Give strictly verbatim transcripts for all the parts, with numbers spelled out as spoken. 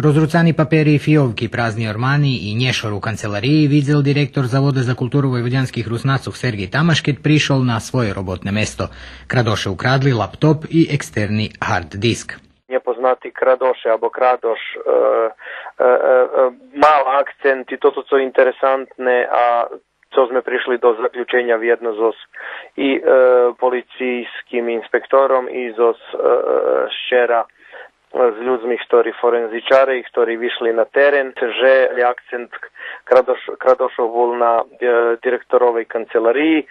Розруцани папери и фийовки, празни ормани и нєшор у канцелариї видзел директор Завода за културу войводянских Руснацох Сергей Тамаш кед пришол на свойо роботне место. Крадоше украдли лаптоп и екстерни гард диск. Нєпознати крадоше або крадош, е, е, е, е, мал акцент и тото цо интересантне, а цо зме пришли до заключеня вєдно зоз и, е, полицийским инспектором и зоз, е, е, вчера, е, з людзми хтори форензичаре и хтори вишли на терен, же акцент крадош-, крадошох бул на, е, директоровей канцелариї.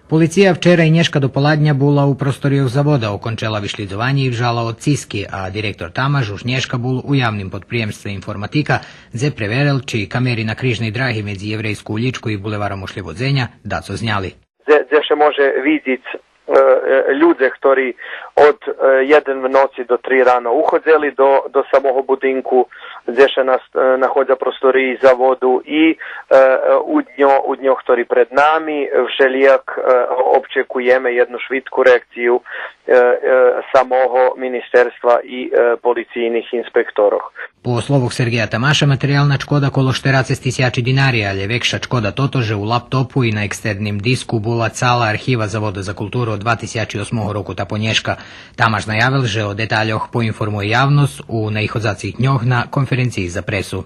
Полиция вчера и нєшка до поладня була у просторийох Завода, окончела вишлїдзованє и вжала одциски, а директор Тамаш уж нєшка бул у Явним подприємстве Информатика, дзе преверел чи камери на крижней драги медзи Єврейску улїчку и Булеваром Ошлєбодзеня дацо зняли. Дзе, дзе ше може видзиц, е, е, людзе хтори од, е, єден в ноци до три рано уходзели до, до самого будинку, дзе ше нас-, е, находза просториї Заводу и, е, е, у дньо-, у дньох хтори пред нами, вшелїяк, е, обчекуєме єдну швидку реакцию, е, е, самого министерства и, е, полицийних инспекторох. По словох Сергея Тамаша, материялна чкода коло штерацец тисячи динари, алє векша чкода тото же у лаптопу и на екстерним диску була цала архива Завода за културу од два тисячи осмого року та по нєшка. Тамаш наявел же о детальох поинформує явносц у наиходзацих дньох на конференциї за пресу.